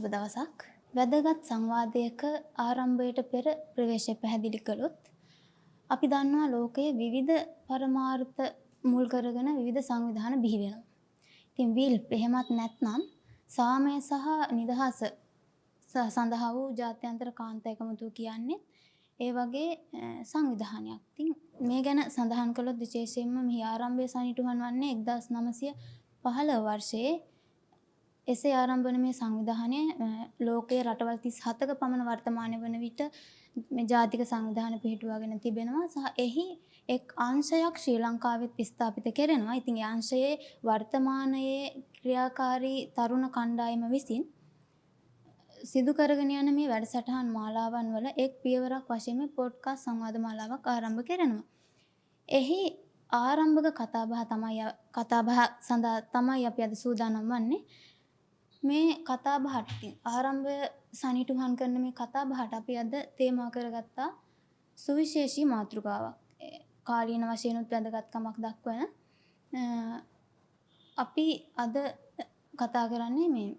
සුබ දවසක්. වැදගත් සංවාදයක ආරම්භයට පෙර ප්‍රවේශය පැහැදිලි කළොත් අපි දන්නවා ලෝකයේ විවිධ පරමාර්ථ මුල් කරගෙන විවිධ සංවිධාන බිහි වෙනවා. ඉතින් විල්ප් එහෙමත් නැත්නම් සාමය සහ නිදහස සඳහා වූ ජාත්‍යන්තර කාන්තා එකමුතුව කියන්නේ ඒ වගේ සංවිධානයක්. ඉතින් මේ ගැන සඳහන් කළොත් විශේෂයෙන්ම මෙහි ආරම්භය සනිටුහන් වන්නේ 1915 වර්ෂයේ. එසේ ආරම්භ වන මේ සංවිධානය ලෝකයේ රටවල් 37ක පමණ වර්තමානය වන විට මේ ජාතික සංවිධාන පිහිටුවාගෙන තිබෙනවා සහ එහි එක් අංශයක් ශ්‍රී ලංකාවෙත් ස්ථාපිත කෙරෙනවා. ඉතින් ඒ අංශයේ වර්තමානයේ ක්‍රියාකාරී තරුණ කණ්ඩායම විසින් සිදු කරගෙන යන මේ වැඩසටහන් මාලාවන් වල එක් පියවරක් වශයෙන් මේ පොඩ්කාස්ට් සංවාද මාලාවක් ආරම්භ කරනවා. එහි ආරම්භක කතාබහ සඳහා තමයි අපි අද සූදානම් වන්නේ. මේ කතාබහට ඉතින් ආරම්භය සනිටුහන් කරන මේ කතාබහට අපි අද තේමා කරගත්තා සුවිශේෂී මාතෘකාවක්. කාලීන වශයෙන් උත් වැදගත්කමක් දක්වන අපි අද කතා කරන්නේ මේ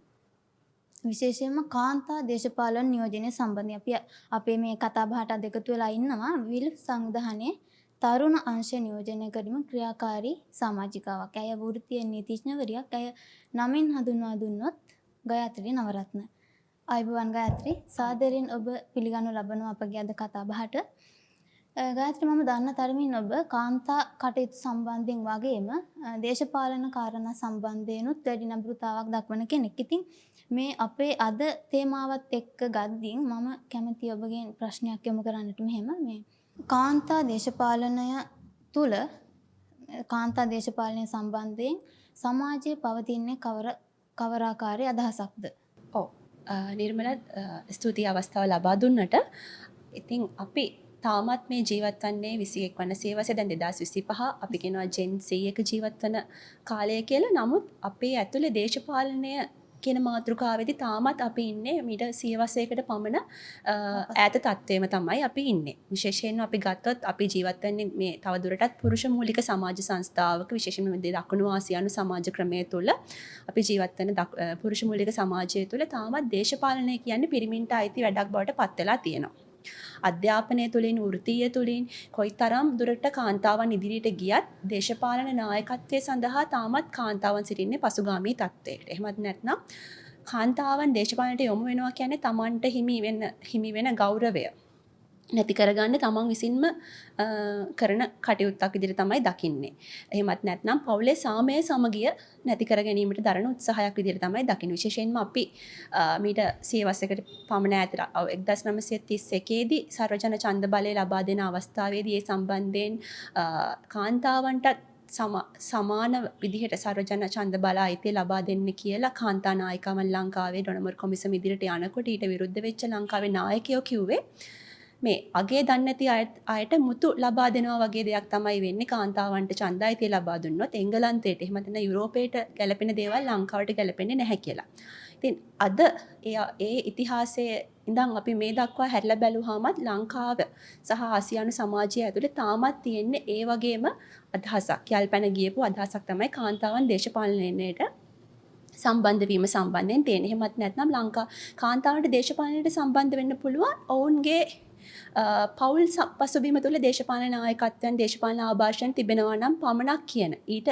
විශේෂයෙන්ම කාන්තා දේශපාලන නියෝජනය සම්බන්ධයෙන්. අපි අපේ මේ කතාබහට අද එකතු වෙලා ඉන්නවා විල්ප් සංවිධානයේ තරුණ අංශ නියෝජනය කිරීම ක්‍රියාකාරී සමාජිකාවක්. ඇය වෘත්තීය නීතිඥවරියක්. ඇය නමින් හඳුන්වා දුන්නොත් ගායත්‍රී නවරත්න. ආයුබෝවන් ගායත්‍රී, සාදරයෙන් ඔබ පිළිගනු ලබනවා අපගේ අද කතාබහට. ගායත්‍රී, මම දන්න තරමින් ඔබ කාන්තා කටයුතු සම්බන්ධයෙන් වගේම දේශපාලන කාරණා සම්බන්ධයෙනුත් වැඩි නඹුරුතාවක් දක්වන කෙනෙක්. ඉතින් මේ අපේ අද තේමාවත් එක්ක ගද්දින් මම කැමති ඔබගෙන් ප්‍රශ්නයක් යොමු කරන්නට මෙහෙම. මේ කාන්තා දේශපාලනය තුළ කාන්තා දේශපාලනය සම්බන්ධයෙන් සමාජයේ පවතින්නේ කවර ආකාරයේ අදහසක්ද? ඔව්. නිර්මල, ස්තුතියි අවස්ථාව ලබා දුන්නට. ඉතින් අපි තාමත් මේ ජීවත් වන්නේ 21 වන සියවසේ, දැන් 2025 අපි කියනවා ජෙන් Z එක ජීවත් වන කාලය කියලා. නමුත් අපේ ඇතුලේ දේශපාලනය කියන මාතෘකාවේදී තාමත් අපි ඉන්නේ මීට සියවසයකට පමණ ඈත තත්ත්වයේම තමයි අපි ඉන්නේ. විශේෂයෙන්ම අපි ගත්තොත් අපි ජීවත් වෙන්නේ මේ තවදුරටත් පුරුෂ මූලික සමාජ සංස්ථාවක, විශේෂයෙන්ම මේ දකුණු ආසියානු සමාජ ක්‍රමය තුළ අපි ජීවත් වෙන පුරුෂ මූලික සමාජය තුළ තාමත් දේශපාලනය කියන්නේ පිරිමින්ට අයිති වැඩක් බවට පත් වෙලා තියෙනවා. අධ්‍යාපනය තුළින්, වෘත්තීය තුළින් කොයිතරම් දුරට කාන්තාවන් ඉදිරියට ගියත් දේශපාලන නායකත්වය සඳහා තාමත් කාන්තාවන් සිටින්නේ පසුගාමී තත්ත්වයකට. එහෙමත් නැත්නම් කාන්තාවන් දේශපාලනයට යොමු වෙනවා කියන්නේ තමන්ට හිමි වෙන ගෞරවය නැති කරගන්න තමන් විසින්ම කරන කටයුත්තක් විදිහට තමයි දකින්නේ. එහෙමත් නැත්නම් පවුලේ සාමය සමගිය නැති කර ගැනීමට දරන උත්සාහයක් විදිහට තමයි දකින්නේ. විශේෂයෙන්ම අපි මීට සියවසකට පමණ ඈතට, 1931 දී සර්වජන ඡන්ද බලය ලබා දෙන අවස්ථාවේදී ඒ සම්බන්ධයෙන් කාන්තාවන්ටත් සමාන විදිහට සර්වජන ඡන්ද බල අයිතිය ලබා දෙන්න කියලා කාන්තා නායිකාවන් ලංකාවේ ඩොනමර් කොමිසම ඉදිරියට යනකොට ඊට විරුද්ධ වෙච්ච ලංකාවේ නායකයෝ කිව්වේ මේ අගේ දන්නේ නැති අයට මුතු ලබා දෙනවා වගේ දෙයක් තමයි වෙන්නේ කාන්තාවන්ට ඡන්ද අයිතිය ලබා දුන්නොත්. එංගලන්තයට එහෙම නැත්නම් යුරෝපයට ගැලපෙන දේවල් ලංකාවට ගැලපෙන්නේ නැහැ කියලා. ඉතින් අද ඒ ඉතිහාසයේ ඉඳන් අපි මේ දක්වා හැරිලා බැලුවාමත් ලංකාව සහ ආසියානු සමාජය ඇතුලේ තාමත් තියෙන්නේ ඒ වගේම අදහසක්. යල්පැන ගියපු අදහසක් තමයි කාන්තාවන් දේශපාලනයට සම්බන්ධ වීම සම්බන්ධයෙන් තියෙන්නේ. එහෙමත් නැත්නම් කාන්තාවන්ට දේශපාලනයට සම්බන්ධ වෙන්න පුළුවන් ඔවුන්ගේ පවුල් පසුබිම තුළ දේශපාලන නායකත්වයන්, දේශපාලන ආభాෂයන් තිබෙනවා නම් පමණක් කියන. ඊට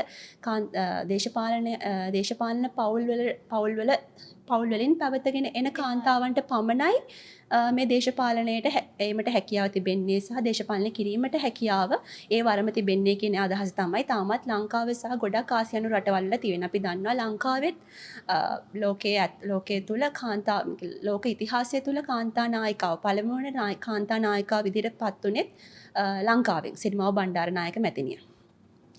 දේශපාලන පවුල් වලින් පැවතගෙන එන කාන්තාවන්ට පමණයි මේ දේශපාලනයට ඒමට හැකියාව තිබෙන්නේ සහ දේශපාලනය කිරීමට හැකියාව ඒ වරම තිබෙන්නේ කියන අදහස තමයි තාමත් ලංකාවේ සහ ගොඩක් ආසියානු රටවල් වල තියෙන. අපි දන්නවා ලංකාවෙත් ලෝකයේ තුල කාන්තා, ලෝක ඉතිහාසය තුල කාන්තා නායිකාව, පළමුවන කාන්තා නායිකාව විදිහට පත් වුණෙත් ලංකාවෙන් සිරිමාව බණ්ඩාරනායක මැතිණිය.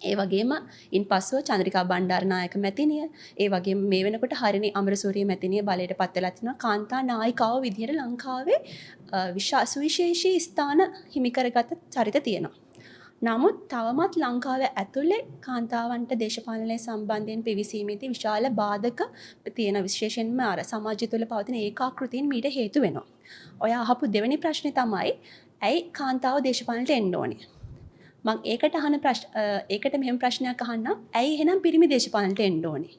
ඒ වගේම ඉන් පසුව චන්ද්‍රිකා බණ්ඩාරනායක මැතිණිය, ඒ වගේම මේ වෙනකොට හරිණි අමරසූරිය මැතිණිය බලයට පත් වෙලා තිනවා. කාන්තා නායිකාව විදිහට ලංකාවේ සුවිශේෂී ස්ථාන හිමි කරගත් චරිත තියෙනවා. නමුත් තවමත් ලංකාව ඇතුලේ කාන්තාවන්ට දේශපාලනය සම්බන්ධයෙන් පිවිසීමේදී විශාල බාධක තියෙන, විශේෂයෙන්ම අර සමාජය තුළ පවතින ඒකාකෘතීන් මීට හේතු වෙනවා. ඔය අහපු දෙවෙනි ප්‍රශ්නේ තමයි ඇයි කාන්තාව දේශපාලනයට එන්න ඕනේ? මං ඒකට අහන ඒකට මෙහෙම ප්‍රශ්නයක් අහන්නම්. ඇයි එහෙනම් පිරිමි දේශපාලනයට එන්න ඕනේ?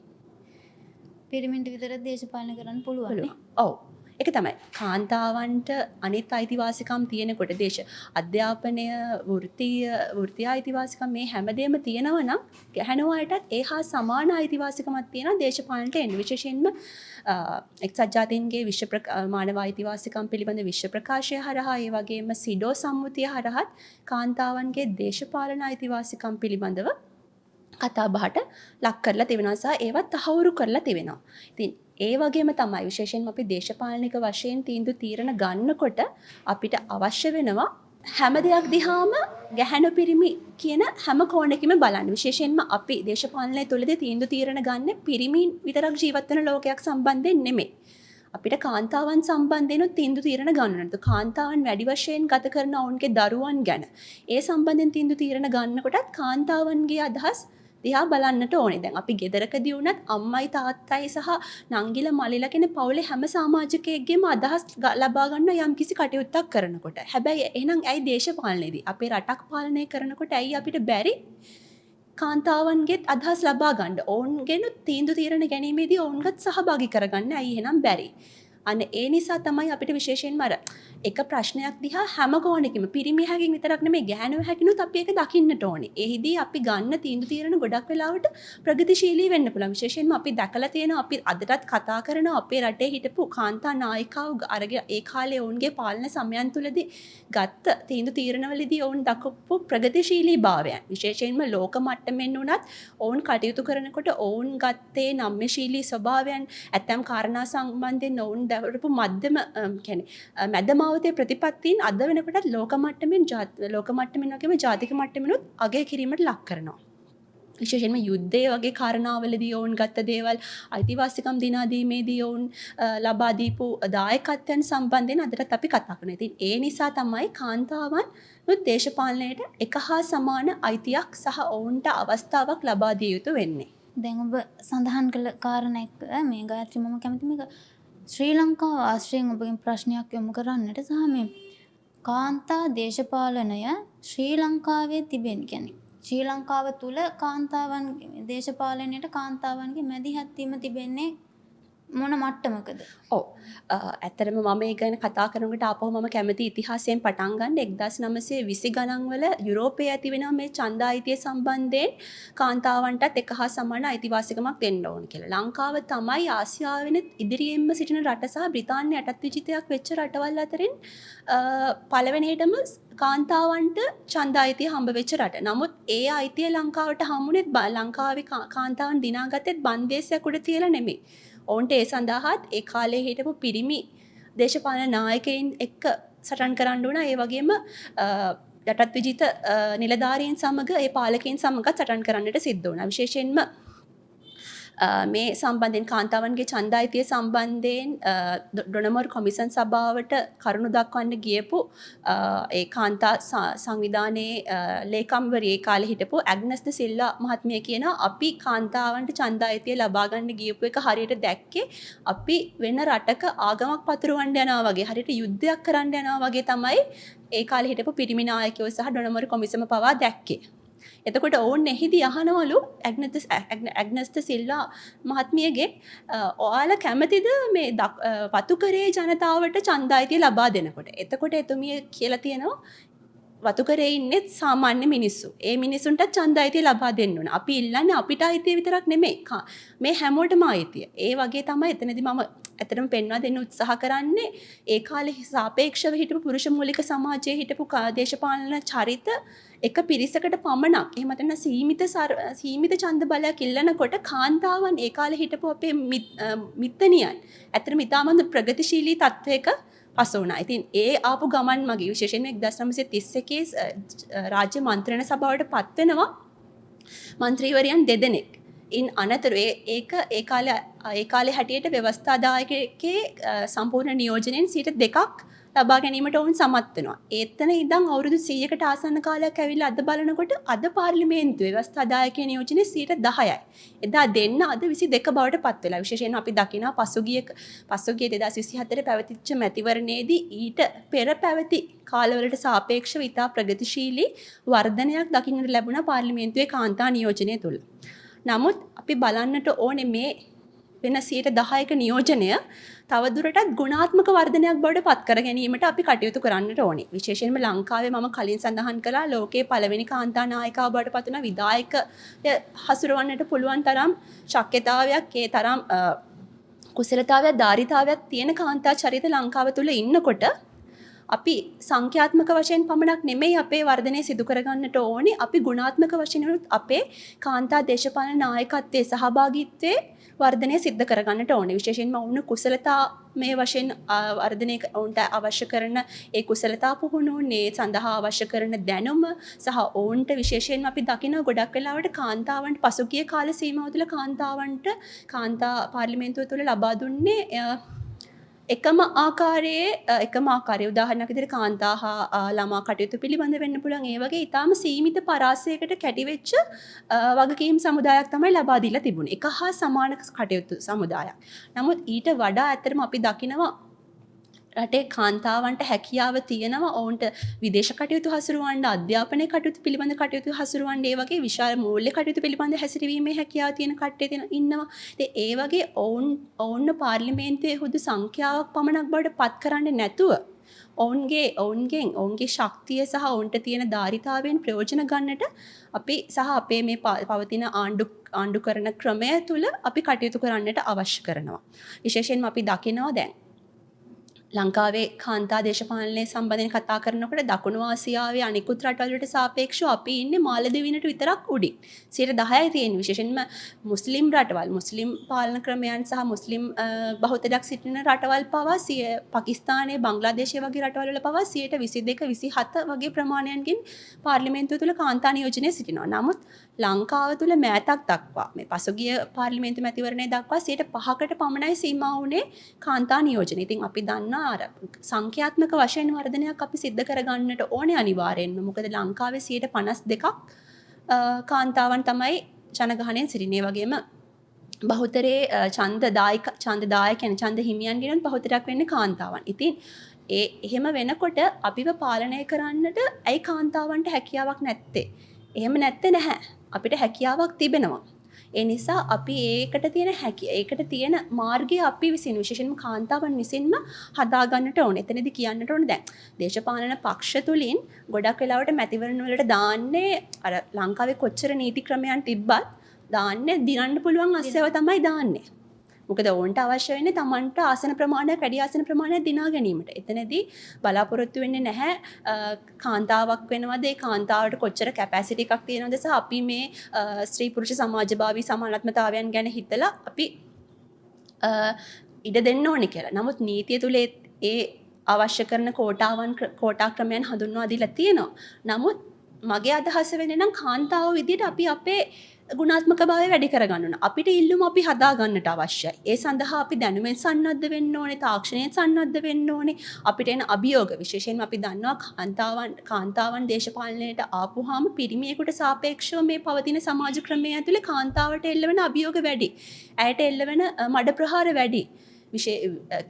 පිරිමින්ට විතරක් දේශපාලන කරන්න පුළුවන් නේ. පුළුවන්. ඔව්. ඒක තමයි. කාන්තාවන්ට අනිත් අයිතිවාසිකම් තියෙනකොට දේශ අධ්‍යාපනය, වෘත්තීය වෘත්තීය අයිතිවාසිකම් මේ හැමදේම තියෙනවා නම් ගැහැණු අයටත් ඒ හා සමාන අයිතිවාසිකමක් තියෙනවා දේශපාලනට එන්න. විශේෂයෙන්ම එක්සත් ජාතීන්ගේ විශ්ව මානව අයිතිවාසිකම් පිළිබඳ විශ්ව ප්‍රකාශය හරහා, ඒ වගේම සිඩෝ සම්මුතිය හරහත් කාන්තාවන්ගේ දේශපාලන අයිතිවාසිකම් පිළිබඳව කතා බහට ලක් කරලා තිබෙනවා සහ ඒවත් තහවුරු කරලා තිබෙනවා. ඉතින් ඒ වගේම තමයි විශේෂයෙන්ම අපි දේශපාලනික වශයෙන් තීන්දුව තීරණ ගන්නකොට අපිට අවශ්‍ය වෙනවා හැම දෙයක් දිහාම ගැහැණු පිරිමි කියන හැම කෝණයකින්ම බලන්න. විශේෂයෙන්ම අපි දේශපාලනය තුළදී තීන්දුව තීරණ ගන්න පිරිමින් විතරක් ජීවත් වෙන ලෝකයක් සම්බන්ධයෙන් නෙමෙයි. අපිට කාන්තාවන් සම්බන්ධයෙන් තීන්දුව තීරණ ගන්න ඕනේ. කාන්තාවන් වැඩි වශයෙන් ගත කරන ඔවුන්ගේ දරුවන් ගැන ඒ සම්බන්ධයෙන් තීන්දුව තීරණ ගන්නකොටත් කාන්තාවන්ගේ අදහස් දිහා බලන්නට ඕනේ. දැන් අපි ගෙදරකදී වුණත් අම්මයි තාත්තයි සහ නංගිලා මල්ලිලා කියන පවුලේ හැම සමාජිකයෙක්ගේම අදහස් ලබා ගන්න යම්කිසි කටයුත්තක් කරනකොට. හැබැයි එහෙනම් ඇයි දේශපාලනයේදී අපේ රටක් පාලනය කරනකොට ඇයි අපිට බැරි කාන්තාවන්ගේත් අදහස් ලබා ගන්න? ඔවුන්ගෙනුත් තීන්දුව තීරණ ගැනීමේදී ඔවුන්ගත් සහභාගී කරගන්න ඇයි එහෙනම් බැරි? අන්න ඒ නිසා තමයි අපිට විශේෂයෙන්ම අර එක ප්‍රශ්නයක් දිහා හැම කෝණයකින්ම පිරිමි හැකින් විතරක් නෙමෙයි ගැහැණු හැකිනුත් අපි ඒක දකින්නට ඕනේ. එහිදී අපි ගන්න තීන්දුව තීරණ ගොඩක් වෙලාවට ප්‍රගතිශීලී වෙන්න පුළුවන්. විශේෂයෙන්ම අපි දැකලා තියෙනවා, අපි අදටත් කතා කරන අපේ රටේ හිටපු කාන්තා නායිකාවෝ අරගෙන ඒ කාලේ ඔවුන්ගේ පාලන සමයන් තුලදී ගත්ත තීන්දුව තීරණවලදී ඔවුන් දක්වපු ප්‍රගතිශීලී භාවයන්. විශේෂයෙන්ම ලෝක මට්ටමින් වුණත් ඔවුන් කටයුතු කරනකොට ඔවුන් ගත්තේ නම්‍යශීලී ස්වභාවයන්, ඇතැම් කාරණා සම්බන්ධයෙන් ඔවුන් දරපු මධ්‍යම කියන්නේ මැද මාවතේ ප්‍රතිපත්තීන් අද වෙනකොටත් ලෝක මට්ටමින් ලෝක මට්ටමින් වගේම ජාතික මට්ටමිනුත් අගය කිරීමට ලක් කරනවා. විශේෂයෙන්ම යුද්ධය වගේ කාරණාවලදී ඔවුන් ගත්ත දේවල්, අයිතිවාසිකම් දිනා දීමේදී ඔවුන් ලබා දීපු දායකත්වයන් සම්බන්ධයෙන් අදටත් අපි කතා කරනවා. ඉතින් ඒ නිසා තමයි කාන්තාවන් දේශපාලනයට එක හා සමාන අයිතියක් සහ ඔවුන්ට අවස්ථාවක් ලබා දිය යුතු වෙන්නේ. දැන් ඔබ සඳහන් කළ කාරණා එක්ක මේ ගායත්‍රි මම කැමති මේක ශ්‍රී ලංකාව ආශ්‍රයෙන් ඔබගෙන් ප්‍රශ්නයක් යොමු කරන්නට සහ මේ කාන්තා දේශපාලනය ශ්‍රී ලංකාවේ තිබෙන කියන්නේ ශ්‍රී ලංකාව තුල කාන්තාවන් දේශපාලනයට කාන්තාවන්ගේ මැදිහත් වීම තිබෙන්නේ මොන මට්ටමකද? ඔව්. ඇත්තටම මම ඒ ගැන කතා කරනකොට ආපහු මම කැමති ඉතිහාසයෙන් පටන් ගන්න. 1920 ගණන් වල යුරෝපයේ ඇති වෙනවා මේ ඡන්ද අයිතිය සම්බන්ධයෙන් කාන්තාවන්ටත් එක හා සමාන අයිතිවාසිකමක් දෙන්න ඕන කියලා. ලංකාව තමයි ආසියාවෙන් ඉදිරියෙන්ම සිටින රට සහ බ්‍රිතාන්‍ය යටත් විජිතයක් වෙච්ච රටවල් අතරින් පළවෙනියටම කාන්තාවන්ට ඡන්ද අයිතිය හම්බ වෙච්ච රට. නමුත් ඒ අයිතිය ලංකාවට හම්බුනේත් ලංකාවේ කාන්තාවන් දිනාගත්තෙත් බන්දේසියක් උඩ තියලා නෙමෙයි. ඔවුන්ට ඒ සඳහාත් ඒ කාලේ හිටපු පිරිමි දේශපාලන නායකයින් එක්ක සටන් කරන්න වුණා. ඒ වගේම යටත් විජිත නිලධාරීන් සමග ඒ පාලකයින් සමගත් සටන් කරන්නට සිද්ධ වුණා. විශේෂයෙන්ම මේ සම්බන්ධයෙන් කාන්තාවන්ගේ ඡන්ද අයිතිය සම්බන්ධයෙන් ඩොනමොර් කොමිසන් සභාවට කරුණු දක්වන්න ගියපු ඒ කාන්තා සංවිධානයේ ලේකම්වරිය ඒ කාලේ හිටපු ඇග්නස් ද සිල්වා මහත්මිය කියනවා අපි කාන්තාවන්ට ඡන්ද අයිතිය ලබා ගන්න ගියපු එක හරියට දැක්කේ අපි වෙන රටක ආගමක් පතුරවන්න යනවා වගේ, හරියට යුද්ධයක් කරන්න යනවා වගේ තමයි ඒ කාලේ හිටපු පිරිමි නායකයෝ සහ ඩොනමොර් කොමිසම පවා දැක්කේ. එතකොට ඔවුන් එහිදී අහනවලු ඇග්නස් ද සිල්වා මහත්මියගේ ඔයාලා කැමතිද මේ වතුකරේ ජනතාවට ඡන්ද අයිතිය ලබා දෙනකොට? එතකොට එතුමිය කියලා තියෙනවා වතුකරේ ඉන්නේ සාමාන්‍ය මිනිස්සු. ඒ මිනිසුන්ටත් ඡන්ද අයිතිය ලබා දෙන්න ඕන. අපි ඉල්ලන්නේ අපිට අයිතිය විතරක් නෙමෙයි. මේ හැමෝටම අයිතිය. ඒ වගේ තමයි එතනදී මම ඇත්තටම පෙන්වා දෙන්න උත්සාහ කරන්නේ ඒ කාලේ සාපේක්ෂව හිටපු පුරුෂ මූලික සමාජයේ හිටපු දේශපාලන චරිත එක පිරිසකට පමණක් එහෙම නැත්නම් සීමිත ඡන්ද බලයක් ඉල්ලනකොට කාන්තාවන් ඒ කාලේ හිටපු අපේ මිත්තණියන් ඇත්තටම ඉතාමත් ප්‍රගතිශීලී තත්වයක පසු වුණා. ඉතින් ඒ ආපු ගමන් මගේ විශේෂයෙන්ම 1931 රාජ්‍ය මන්ත්‍රණ සභාවට පත් වෙනවා මන්ත්‍රීවරයන් දෙදෙනෙක්. ඉන් අනතුරු ඒක ඒ කාලේ හැටියට ව්‍යවස්ථාදායකයේ සම්පූර්ණ නියෝජනයෙන් 2% ලබා ගැනීමට ඔවුන් සමත් වෙනවා. එතන ඉඳන් අවුරුදු 100කට ආසන්න කාලයක් ඇවිල්ලා අද බලනකොට අද පාර්ලිමේන්තුවේ ව්‍යවස්ථාදායකයේ නියෝජනය 10%යි. එදා දෙන්න අද 22 බවට පත් වෙලා. විශේෂයෙන්ම අපි දකිනවා පසුගිය 2024 පැවතිච්ච මැතිවරණයේදී ඊට පෙර පැවති කාලවලට සාපේක්ෂව ඉතා ප්‍රගතිශීලී වර්ධනයක් දකින්නට ලැබුණා පාර්ලිමේන්තුවේ කාන්තා නියෝජනය තුළ. නමුත් අපි බලන්නට ඕනේ මේ වෙන 10%ක නියෝජනය තවදුරටත් ගුණාත්මක වර්ධනයක් බවට පත් කර ගැනීමට අපි කටයුතු කරන්නට ඕනේ. විශේෂයෙන්ම ලංකාවේ මම කලින් සඳහන් කළා ලෝකයේ පළවෙනි කාන්තා නායිකාව බවට පත් වුණ විධායකය හසුරවන්නට පුළුවන් තරම් ශක්‍යතාවයක්, ඒ තරම් කුසලතාවයක්, ධාරිතාවයක් තියෙන කාන්තා චරිත ලංකාව තුළ ඉන්නකොට අපි සංඛ්‍යාත්මක වශයෙන් පමණක් නෙමෙයි අපේ වර්ධනය සිදු කරගන්නට ඕනේ. අපි ගුණාත්මක වශයෙන් අපේ කාන්තා දේශපාලන නායකත්වයේ සහභාගීත්වයේ වර්ධනය සිද්ධ කරගන්නට ඕනේ. විශේෂයෙන්ම ඔවුන් කුසලතා මේ වශයෙන් වර්ධනය ඔවුන්ට අවශ්‍ය කරන ඒ කුසලතා පුහුණුව, ඒ සඳහා අවශ්‍ය කරන දැනුම සහ ඔවුන්ට විශේෂයෙන්ම අපි දකින ගොඩක් වෙලාවට කාන්තාවන්ට පසුගිය කාල සීමාව තුළ කාන්තාවන්ට කාන්තා පාර්ලිමේන්තුව තුළ ලබා දුන්නේ එකම ආකාරයේ උදාහරණයක් විදිහට කාන්තා හා ළමා කටයුතු පිළිබඳ වෙන්න පුළුවන්. ඒ වගේ ඊටාම සීමිත පරාසයකට කැටි වෙච්ච වගකීම් සමුදායක් තමයි ලබා දීලා තිබුණේ. එක හා සමාන කටයුතු සමුදායක්. නමුත් ඊට වඩා ඇත්තටම අපි දකිනවා රටේ කාන්තාවන්ට හැකියාව තියෙනවා ඔවුන්ට විදේශ කටයුතු හසුරුවන්න, අධ්‍යාපනය කටයුතු පිළිබඳ කටයුතු හසුරුවන්න, ඒ වගේ විශාල මූල්‍ය කටයුතු පිළිබඳ හැසිරවීමේ හැකියාව තියෙන කට්ටිය තියෙන ඉන්නවා. ඉතින් ඒ වගේ ඔවුන් පාර්ලිමේන්තුවේ හුදු සංඛ්‍යාවක් පමණක් බවට පත් කරන්නේ නැතුව ඔවුන්ගේ ශක්තිය සහ ඔවුන්ට තියෙන ධාරිතාවයෙන් ප්‍රයෝජන ගන්නට අපි සහ අපේ මේ පවතින ආණ්ඩු කරන ක්‍රමය තුළ අපි කටයුතු කරන්නට අවශ්‍ය කරනවා. විශේෂයෙන්ම අපි දකිනවා දැන් ලංකාවේ කාන්තා දේශපාලනය සම්බන්ධයෙන් කතා කරනකොට දකුණු ආසියාවේ අනිකුත් රටවල් වලට සාපේක්ෂව අපි ඉන්නේ මාලදිවයිනට විතරක් උඩින්. 10%යි තියෙන්නේ. විශේෂයෙන්ම මුස්ලිම් රටවල්, මුස්ලිම් පාලන ක්‍රමයන් සහ මුස්ලිම් බහුතරයක් සිටින රටවල් පවා පාකිස්තානයේ, බංග්ලාදේශය වගේ රටවල් වල පවා 22 27 වගේ ප්‍රමාණයන්ගෙන් පාර්ලිමේන්තුව තුළ කාන්තා නියෝජනය සිටිනවා. නමුත් ලංකාව තුළ මෑතක් දක්වා මේ පසුගිය පාර්ලිමේන්තු මැතිවරණය දක්වා 5%කට පමණයි සීමා වුණේ කාන්තා නියෝජනය. ඉතින් අපි දන්නවා අර සංඛ්‍යාත්මක වශයෙන් වර්ධනයක් අපි සිද්ධ කරගන්නට ඕනේ අනිවාර්යෙන්ම. මොකද ලංකාවේ 52%ක් කාන්තාවන් තමයි ජනගහනයෙන් සිටින්නේ. ඒ වගේම බහුතරයේ ඡන්ද දායකයන්, ඡන්ද හිමියන්ගෙන් බහුතරයක් වෙන්නේ කාන්තාවන්. ඉතින් ඒ එහෙම වෙනකොට අපිව පාලනය කරන්නට ඇයි කාන්තාවන්ට හැකියාවක් නැත්තේ? එහෙම නැත්තේ නැහැ. අපිට හැකියාවක් තිබෙනවා. ඒ නිසා අපි ඒකට තියෙන ඒකට තියෙන මාර්ගය අපි විසින්, විශේෂයෙන්ම කාන්තාවන් විසින්ම හදාගන්නට ඕනේ. එතනදි කියන්නට ඕනේ දැන් දේශපාලන පක්ෂ තුලින් ගොඩක් වෙලාවට මැතිවරණ වලට දාන්නේ අර ලංකාවේ කොච්චර නීති ක්‍රමයන් තිබ්බත් දාන්නේ දිනන්න පුළුවන් අස්සයව තමයි දාන්නේ. මොකද ඔවුන්ට අවශ්‍ය වෙන්නේ තමන්ට ආසන ප්‍රමාණයක්, වැඩි ආසන ප්‍රමාණයක් දිනා ගැනීමට. එතනදී බලාපොරොත්තු වෙන්නේ නැහැ කාන්තාවක් වෙනවද, ඒ කාන්තාවට කොච්චර කැපැසිටි එකක් තියෙනවද සහ අපි මේ ස්ත්‍රී පුරුෂ සමාජභාවී සමානාත්මතාවයන් ගැන හිතලා අපි ඉඩ දෙන්න ඕනේ කියලා. නමුත් නීතිය තුල ඒ අවශ්‍ය කරන කෝටා ක්‍රමයන් හඳුන්වා දීලා තියෙනවා. නමුත් මගේ අදහස වෙන්නේ නම් කාන්තාව විදියට අපි අපේ ගුණාත්මක භාවය වැඩි කරගන්න ඕන. අපිට ඉල්ලුම අපි හදා ගන්නට අවශ්‍යයි. ඒ සඳහා අපි දැනුමෙන් සන්නද්ධ වෙන්න ඕනේ, තාක්ෂණයෙන් සන්නද්ධ වෙන්න ඕනේ. අපිට එන අභියෝග විශේෂයෙන්ම අපි දන්නවා කාන්තාවන් දේශපාලනයට ආපුවාම පිරිමියෙකුට සාපේක්ෂව මේ පවතින සමාජ ක්‍රමය ඇතුලේ කාන්තාවට එල්ලවෙන අභියෝග වැඩි. ඇයට එල්ලවෙන මඩ ප්‍රහාර වැඩි.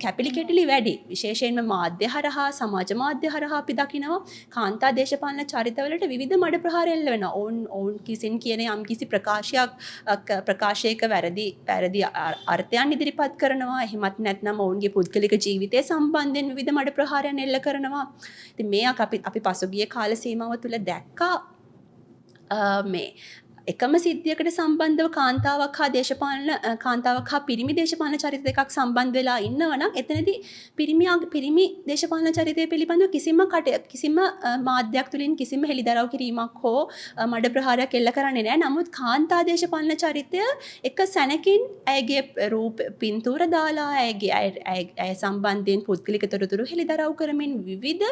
කැපිලි කෙටිලි වැඩි. විශේෂයෙන්ම මාධ්‍ය හරහා, සමාජ මාධ්‍ය හරහා අපි දකිනවා කාන්තා දේශපාලන චරිතවලට විවිධ මඩ ප්‍රහාර එල්ල වෙනවා. ඔවුන් කිසින් කියන යම් කිසි ප්‍රකාශයක වැරදි අර්ථයන් ඉදිරිපත් කරනවා. එහෙමත් නැත්නම් ඔවුන්ගේ පුද්ගලික ජීවිතය සම්බන්ධයෙන් විවිධ මඩ ප්‍රහාරයන් එල්ල කරනවා. ඉතින් මේ අපි පසුගිය කාල සීමාව තුළ දැක්කා මේ එකම සිද්ධියකට සම්බන්ධව කාන්තාවක් හා දේශපාලන කාන්තාවක් හා පිරිමි දේශපාලන චරිත දෙකක් සම්බන්ධ වෙලා ඉන්නවා නම් එතනදී පිරිමි දේශපාලන චරිතය පිළිබඳව කිසිම මාධ්‍යයක් තුළින් කිසිම හෙළිදරව් කිරීමක් හෝ මඩ ප්‍රහාරයක් එල්ල කරන්නේ නැහැ. නමුත් කාන්තා දේශපාලන චරිතය එක සැනකින් ඇයගේ රූප පින්තූර දාලා ඇය සම්බන්ධයෙන් පුද්ගලික තොරතුරු හෙළිදරව් කරමින් විවිධ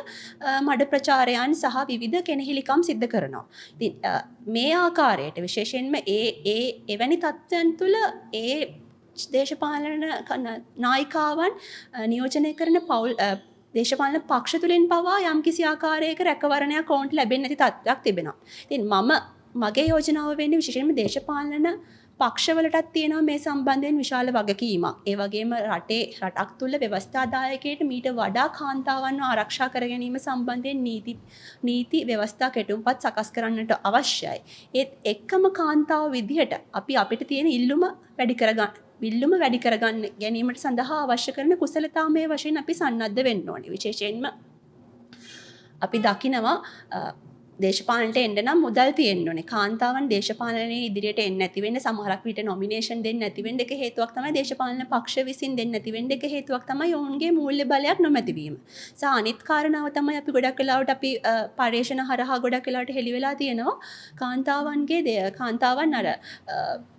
මඩ ප්‍රචාරයන් සහ විවිධ කෙනෙහිලිකම් සිද්ධ කරනවා. ඉතින් මේ ආකාරයට විශේෂයෙන්ම ඒ එවැනි තත්ත්වයන් තුළ ඒ දේශපාලන නායිකාවන් නියෝජනය කරන පවුල් දේශපාලන පක්ෂ තුළින් පවා යම්කිසි ආකාරයක රැකවරණයක් ඔවුන්ට ලැබෙන්නේ නැති තත්ත්වයක් තිබෙනවා. ඉතින් මම මගේ යෝජනාව වෙන්නේ විශේෂයෙන්ම දේශපාලන පක්ෂවලටත් තියෙනවා මේ සම්බන්ධයෙන් විශාල වගකීමක්. ඒ වගේම රටක් තුළ ව්‍යවස්ථාදායකයට මීට වඩා කාන්තාවන්ව ආරක්ෂා කර ගැනීම සම්බන්ධයෙන් නීති ව්‍යවස්ථා කෙටුම්පත් සකස් කරන්නට අවශ්‍යයි. ඒත් එක්කම කාන්තාව විදිහට අපි අපිට තියෙන ඉල්ලුම වැඩි කරගන්න ගැනීමට සඳහා අවශ්‍ය කරන කුසලතාමය වශයෙන් අපි සන්නද්ධ වෙන්න ඕනේ. විශේෂයෙන්ම අපි දකිනවා දේශපාලනයට එන්න නම් මුදල් තියෙන්න ඕනේ. කාන්තාවන් දේශපාලනයේ ඉදිරියට එන්නේ නැති වෙන්න, සමහරක් විට නොමිනේෂන් දෙන්නේ නැති වෙන්න එක හේතුවක් තමයි දේශපාලන පක්ෂ විසින් දෙන්නේ නැති වෙන්න එක හේතුවක් තමයි ඔවුන්ගේ මූල්‍ය බලයක් නොමැති වීම. සහ අනිත් කාරණාව තමයි අපි ගොඩක් වෙලාවට අපි පර්යේෂණ හරහා ගොඩක් වෙලාවට හෙළි වෙලා තියෙනවා. කාන්තාවන් අර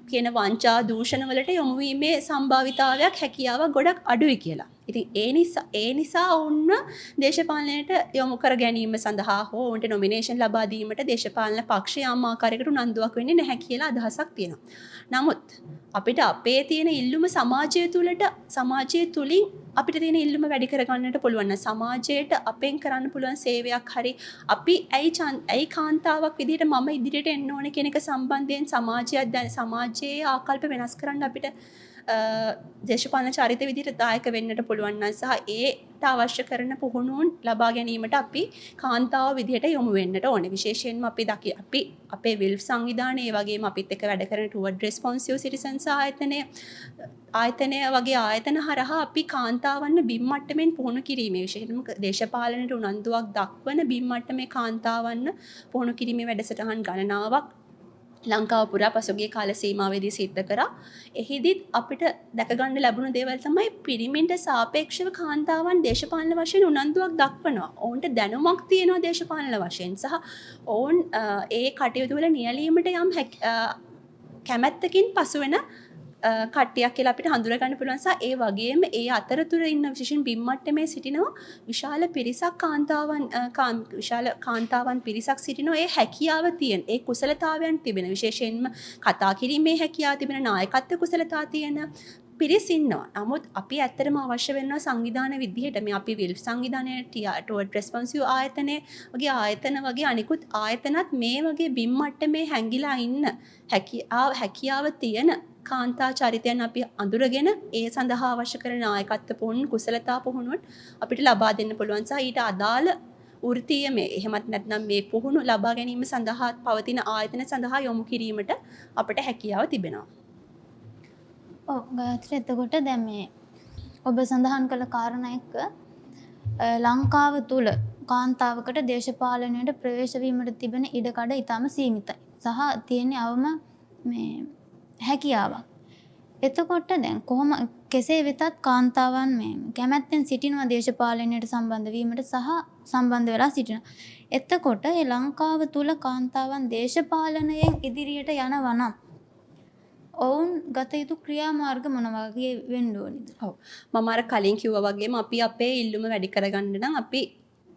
කියන වංචා දූෂණ වලට යොමු වීමේ සම්භාවිතාවයක් හැකියාවක් ගොඩක් අඩුයි කියලා. ඉතින් ඒ නිසා ඔවුන්ව දේශපාලනයට යොමු කර ගැනීම සඳහා හෝ ඔවුන්ට නොමිනේෂන් ලබා දීමට දේශපාලන පක්ෂ යම් ආකාරයකට උනන්දුවක් වෙන්නේ නැහැ කියලා අදහසක් තියෙනවා. නමුත් අපිට අපේ තියෙන ඉල්ලුම සමාජය තුළට, සමාජය තුලින් අපිට තියෙන ඉල්ලුම වැඩි කරගන්නට පුළුවන් නම්, සමාජයට අපෙන් කරන්න පුළුවන් සේවයක් හරි අපි ඇයි කාන්තාවක් විදිහට මම ඉදිරියට එන්න ඕනේ කියන එක සම්බන්ධයෙන් සමාජයක් දැන සමාජයේ ආකල්ප වෙනස් කරන්න අපිට දේශපාලන චරිත විදිහට දායක වෙන්නට පුළුවන් නම් සහ ඒට අවශ්‍ය කරන පුහුණුවන් ලබා ගැනීමට අපි කාන්තාව විදිහට යොමු වෙන්නට ඕනේ. විශේෂයෙන්ම අපි අපි අපේ විල්ෆ් සංවිධානය, ඒ වගේම අපිත් එක්ක වැඩ කරන ටුවර්ඩ් රෙස්පොන්සිව් සිටිසන්ස් ආයතනය වගේ ආයතන හරහා අපි කාන්තාවන්ව බිම් මට්ටමින් පුහුණු කිරීමේ, විශේෂයෙන්ම දේශපාලනයට උනන්දුවක් දක්වන බිම් මට්ටමේ කාන්තාවන්ව පුහුණු කිරීමේ වැඩසටහන් ගණනාවක් ලංකාව පුරා පසුගිය කාල සීමාවේදී සිද්ධ කරා. එහිදීත් අපිට දැක ගන්න ලැබුණු දේවල් තමයි පිරිමින්ට සාපේක්ෂව කාන්තාවන් දේශපාලන වශයෙන් උනන්දුවක් දක්වනවා. ඔවුන්ට දැනුමක් තියෙනවා දේශපාලන වශයෙන් සහ ඔවුන් ඒ කටයුතු වල නියැලීමට යම් කැමැත්තකින් පසු වෙන කට්ටියක් කියලා අපිට හඳුනා ගන්න පුළුවන් සහ ඒ වගේම ඒ අතරතුර ඉන්න විශේෂයෙන් බිම් මට්ටමේ සිටිනවා විශාල පිරිසක් කාන්තාවන්, විශාල කාන්තාවන් පිරිසක් සිටිනවා. ඒ හැකියාව තියෙන, ඒ කුසලතාවයන් තිබෙන, විශේෂයෙන්ම කතා කිරීමේ හැකියාව තිබෙන, නායකත්ව කුසලතා තියෙන පිරිස් ඉන්නවා. නමුත් අපි ඇත්තටම අවශ්‍ය වෙනවා සංවිධාන විදිහට මේ අපි විල්ෆ් සංවිධානය, ටුවර්ඩ් රෙස්පොන්සිව් ආයතනය වගේ ආයතන වගේ අනිකුත් ආයතනත් මේ වගේ බිම් මට්ටමේ හැංගිලා ඉන්න හැකියාව තියෙන කාන්තා චරිතයන් අපි අඳුරගෙන ඒ සඳහා අවශ්‍ය කරන නායකත්ව පුහුණු, කුසලතා පුහුණුවන් අපිට ලබා දෙන්න පුළුවන් සහ ඊට අදාළ වෘත්තීය මේ එහෙමත් නැත්නම් මේ පුහුණු ලබා ගැනීම සඳහා පවතින ආයතන සඳහා යොමු කිරීමට අපට හැකියාව තිබෙනවා. ඔව් ගායත්‍රි, එතකොට දැන් මේ ඔබ සඳහන් කළ කාරණා එක්ක ලංකාව තුළ කාන්තාවකට දේශපාලනයට ප්‍රවේශ වීමට තිබෙන ඉඩකඩ ඉතාම සීමිතයි සහ තියෙන අවම මේ හැකියාවක්. එතකොට දැන් කොහොම කෙසේ වෙතත් කාන්තාවන් මේ කැමැත්තෙන් සිටිනවා දේශපාලනයට සම්බන්ධ වීමට සහ සම්බන්ධ වෙලා සිටිනවා. එතකොට ඒ ලංකාව තුළ කාන්තාවන් දේශපාලනයෙන් ඉදිරියට යනවා නම් ඔවුන් ගත යුතු ක්‍රියාමාර්ග මොන වගේ වෙන්න ඕනිද? ඔව්. මම අර කලින් කිව්වා වගේම අපි අපේ ඉල්ලුම වැඩි කරගන්න නම් අපි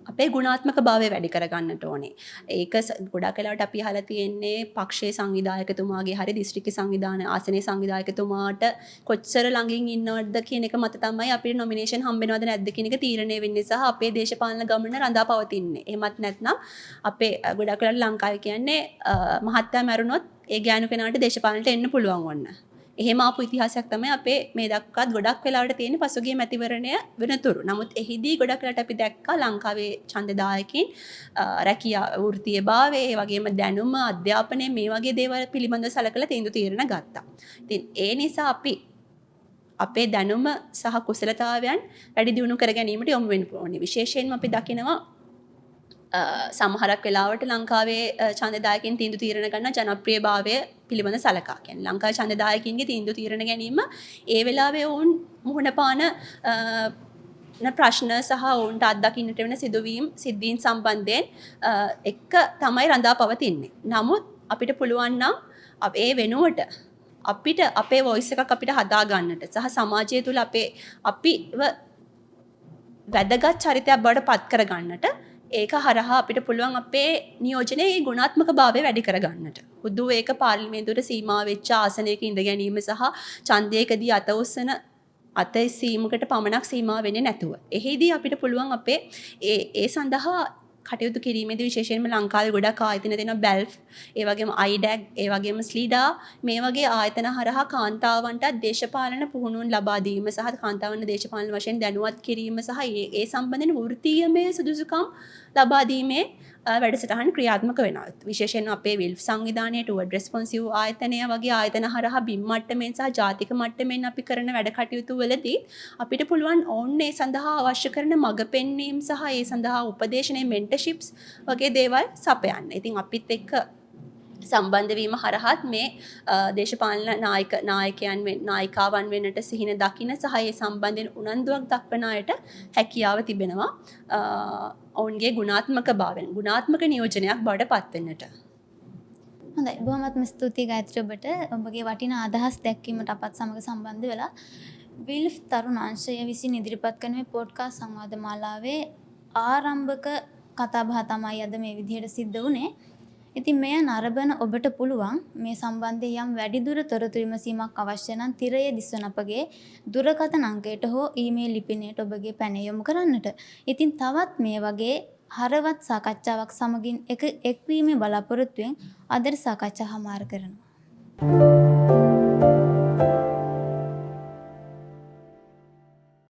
අපේ ගුණාත්මක භාවය වැඩි කරගන්නට ඕනේ. ඒක ගොඩක් වෙලාවට අපි අහලා තියෙන්නේ පක්ෂයේ සංවිධායකතුමාගේ හරි දිස්ත්‍රික්ක සංවිධාන ආසනයේ සංවිධායකතුමාට කොච්චර ළඟින් ඉන්නවද කියන එක මත තමයි අපිට නොමිනේෂන් හම්බ වෙනවද නැද්ද කියන එක තීරණය වෙන්නේ සහ අපේ දේශපාලන ගමන රඳා පවතින්නේ. එහෙමත් නැත්නම් අපේ ගොඩක් වෙලාවට ලංකාවේ කියන්නේ මහත්තයා මැරුණොත් ඒ ගෑනු කෙනාට දේශපාලනට එන්න පුළුවන් වන්න. එහෙම ආපු ඉතිහාසයක් තමයි අපේ මේ දක්වාත් ගොඩක් වෙලාවට තියෙන පසුගිය මැතිවරණය වෙනතුරු. නමුත් එහිදී ගොඩක් වෙලාවට අපි දැක්කා ලංකාවේ ඡන්දදායකින් රැකියා වෘත්තීය භාවය, ඒ වගේම දැනුම, අධ්‍යාපනය මේ වගේ දේවල් පිළිබඳව සලකලා තීන්දුව තීරණ ගත්තා. ඉතින් ඒ නිසා අපි අපේ දැනුම සහ කුසලතාවයන් වැඩි දියුණු කර ගැනීමට යොමු වෙන්න ඕනේ. විශේෂයෙන්ම අපි දකිනවා සමහරක් වෙලාවට ලංකාවේ ඡන්දදායකින් තීන්දුව තීරණ ගන්න ජනප්‍රියභාවය පිළිබඳ සලකා. කියන්නේ ලංකාවේ ඡන්දදායකින්ගේ තීන්දුව තීරණ ගැනීම ඒ වෙලාවේ ඔවුන් මුහුණ පාන ප්‍රශ්න සහ ඔවුන්ට අත්දකින්නට වෙන සිදුවීම් සිද්ධීන් සම්බන්ධයෙන් එක්ක තමයි රඳා පවතින්නේ. නමුත් අපිට පුළුවන් නම් ඒ වෙනුවට අපිට අපේ වොයිස් එකක් අපිට හදා ගන්නට සහ සමාජය තුළ අපිව වැදගත් චරිතයක් බවට පත් කර ගන්නට ඒක හරහා අපිට පුළුවන් අපේ නියෝජනයේ ගුණාත්මක භාවය වැඩි කර ගන්නට. හුදු ඒක පාර්ලිමේන්තුවට සීමා වෙච්ච ආසනයක ඉඳ ගැනීම සහ ඡන්දයකදී අත ඔස්සන අත ඉස්සීමකට පමණක් සීමා වෙන්නේ නැතුව. එහිදී අපිට පුළුවන් අපේ ඒ සඳහා කටයුතු කිරීමේදී විශේෂයෙන්ම ලංකාවේ ගොඩක් ආයතන තියෙනවා. බැල්ෆ්, ඒ වගේම අයිඩැග්, ඒ වගේම ස්ලීඩා, මේ වගේ ආයතන හරහා කාන්තාවන්ටත් දේශපාලන පුහුණුවන් ලබා දීම සහ කාන්තාවන් දේශපාලන වශයෙන් දැනුවත් කිරීම සහ ඒ සම්බන්ධයෙන් වෘත්තීයමය සුදුසුකම් ලබා දීමේ වැඩසටහන් ක්‍රියාත්මක වෙනවා. විශේෂයෙන්ම අපේ විල්ෆ් සංවිධානයේ ටුවර්ඩ් රෙස්පොන්සිව් ආයතනය වගේ ආයතන හරහා බිම් මට්ටමින් සහ ජාතික මට්ටමින් අපි කරන වැඩ කටයුතු වලදී අපිට පුළුවන් ඔවුන් ඒ සඳහා අවශ්‍ය කරන මඟ පෙන්වීම් සහ ඒ සඳහා උපදේශනයේ මෙන්ටර්ෂිප්ස් වගේ දේවල් සපයන්න. ඉතින් අපිත් එක්ක සම්බන්ධ වීම හරහත් මේ දේශපාලන නායක නායකයන් නායිකාවන් වෙන්නට සිහින දකින සහ ඒ සම්බන්ධයෙන් උනන්දුවක් දක්වන අයට හැකියාව තිබෙනවා ඔවුන්ගේ ගුණාත්මක භාවයෙන් ගුණාත්මක නියෝජනයක් බවට පත් වෙන්නට. හොඳයි, බොහොමත්ම ස්තුතියි ගායත්‍රි ඔබට ඔබගේ වටිනා අදහස් දැක්වීමට අපත් සමග සම්බන්ධ වෙලා. විල්ෆ් තරුණ අංශය විසින් ඉදිරිපත් කරන මේ පොඩ්කාස්ට් සංවාද මාලාවේ ආරම්භක කතාබහ තමයි අද මේ විදිහට සිද්ධ වුණේ. ඉතින් මෙය නරඹන ඔබට පුළුවන් මේ සම්බන්ධයෙන් යම් වැඩිදුර තොරතුරු විමසීමක් අවශ්‍ය නම් තිරයේ දිස්වන අපගේ දුරකථන අංකයට හෝ ඊමේල් ලිපිනයට ඔබගේ පැන යොමු කරන්නට. ඉතින් තවත් මේ වගේ හරවත් සාකච්ඡාවක් සමගින් එක්වීමේ බලාපොරොත්තුවෙන් අදට සාකච්ඡා හමාර කරනවා.